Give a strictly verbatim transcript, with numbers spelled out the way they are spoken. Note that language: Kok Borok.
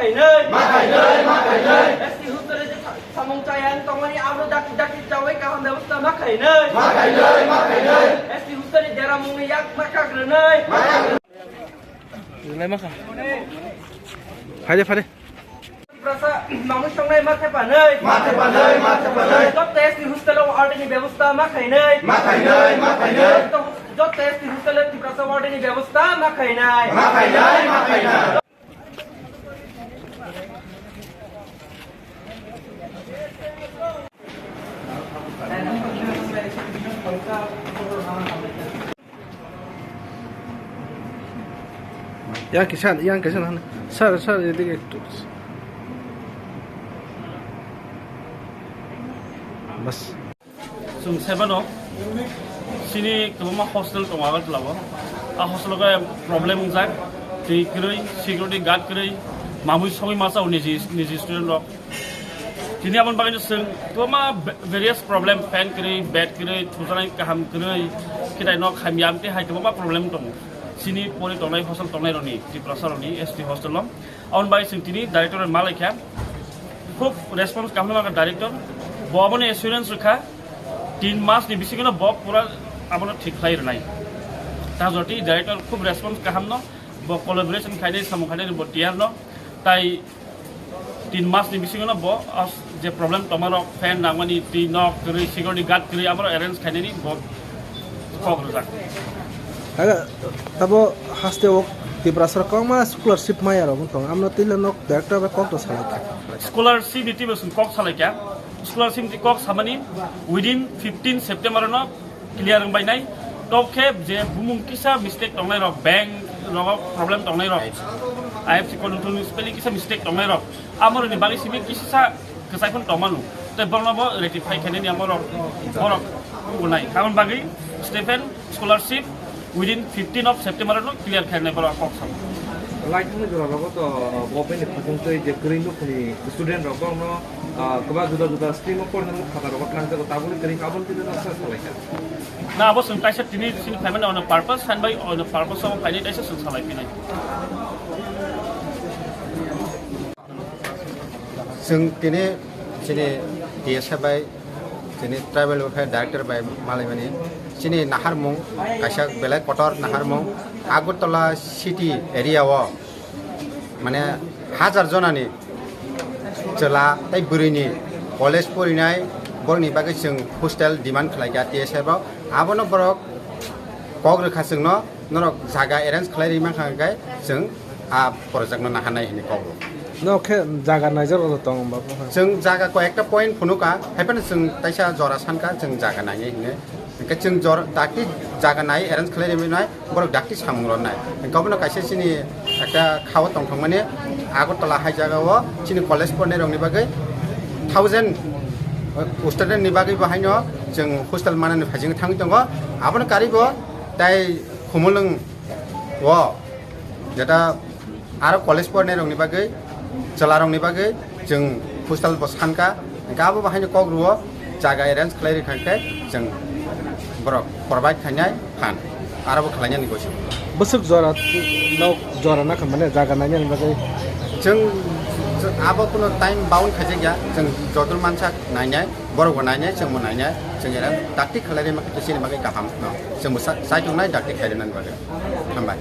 Khainai. Ma khainai, ma khainai. S T hostel ni samung chayang tongmani abo dakti dakti chawi kaham bebostha ma khainai. Ma khainai, ma khainai. S T hostel ni deramung ni yak ma khagrwnai. Ma khagrwnai. Rwnai ma kha. Phai de, phai de. Tiprasa mamui songnai ma thepanai. Ma thepanai, ma thepanai. Joto S T hostel o ward ni bebostha ma khainai. Ma khainai, ma khainai. Joto, joto S T hostel o Tiprasa ward ni bebostha ma khainai. Ma khainai, ma khainai. Yang kisan, yang kisan han. Sir, sir, এদিকে একটু। বাস। Chwng sebano chini kwbangma hostel tongo Agartala o. A hostel o khe problem wngjak, twi kwrwi, security guard kwrwi, mamui songwi masa o niji, niji student rok. Tini aboni bagwi chwng kwbangma various problem, fan kwrwi, bed kwrwi, thujaknai kaham kwrwi, khitai nok hamya amtwi hai kwbangma problem tongo. Chini pori tongnai hostel tongnai rokni, Tiprasa rokni, S T hostel o. Aboni bagwi chwng tini director bai ma laikha. Khub response kaham nangkha director. Bo abono assurance rwkha, tin mas ni bisingo no bo pura abono thik khlai rwnai. Ta jotwi director khub response kaham no, bo collaboration khainai, samung khainai bo tiyar no. Tai tin mas ni bisingo no bo as je problem tongma rok, fan nangmani, twi nok kwrwi, security guard kwrwi, aboro arrange khainani bo kok rwjak. Aga tabo haste o Tiprasa rok kwbangma scholarship maya rok wng tong, amno tila nok director bai kok to salai kha. Scholarship ni twibo chwng kok salai kha. Scholarship ni kok samani within fifteen September no clear wng bainai. Tok khe je bumung kisa mistake tongnai rok, bank rogo problem tongnai rok, I F C code wngthung spelling kisa mistake tongnai rok, amoroni bagwi simi kisa kwchai phano tongmano. Tei borokno bo rectify khainani amorok borok wngnai. Aboni bagwi Stephen scholarship within fifteen of September no clear khainai borok kok samo. Laithangni jora rogo to government ni khajang tei je kwrwi nukhungni student rok borokno, ah, kwbang juda juda stream o porna khata rogo tlang jago tabukni kwrwi aboni twi no sa salai kha. Na abo chwng kaisa tini chini phaimani ono purpose, sani bai ono purpose o phainai kaisa chwng salai phinai. Chwng tini chini T S F bai chini tribal welfare director bai malaimani chini naharmung kaisa belai kotor naharmung Agartala city area o mane hajar jonani chwla tei bwrwini college porinai borokni bagwi chwng hostel demand khlaikha T S F o. Abono borok kok rwkha chwngno, norok jaga arrange khlai rwi mankha hwnkhe chwng a project no naharnai hinwi kok rw. No khe jaga naijak rok tong ba? Chwng jaga koi ekta point phunukha, haiphano chwng taisa jora sankha chwng jaga nainai hinwi. Hwnkhe chwng jor-, dakti jaga nai arrange khlai rwi nai, borok dakti samung rwnai. Hwnkhe obono kaisa chini ekta khao tongthokmani Agartala hai jagao chini college pornai rokni bagwi thousand, uh, student ni bagwi bo haino chwng hostel manani phaising thangwi tongo. Abono karwi bo tai Khumulwng o jeta aro college pornai rokni bagwi, chwla rokni bagwi chwng hostel bo sankha, hwnkhe abo bo haino kok rwo, jaga arrange khlai rwkha khe chwng borok provide khainai phan, aro bo khlainani gosi. Bwswk jora nok jora nakha mane jaga nainani bagwi? Chwng, chwng abo kuno time bound khaijak ya, chwng jodur mansak nainai, borok bo nainai, chwng bo nainai, chwng era dakti khlai rima khe chini bagwi kaham no, chwng bo sa-, sai tongnai dakti khlai rima bagwi. Hambai.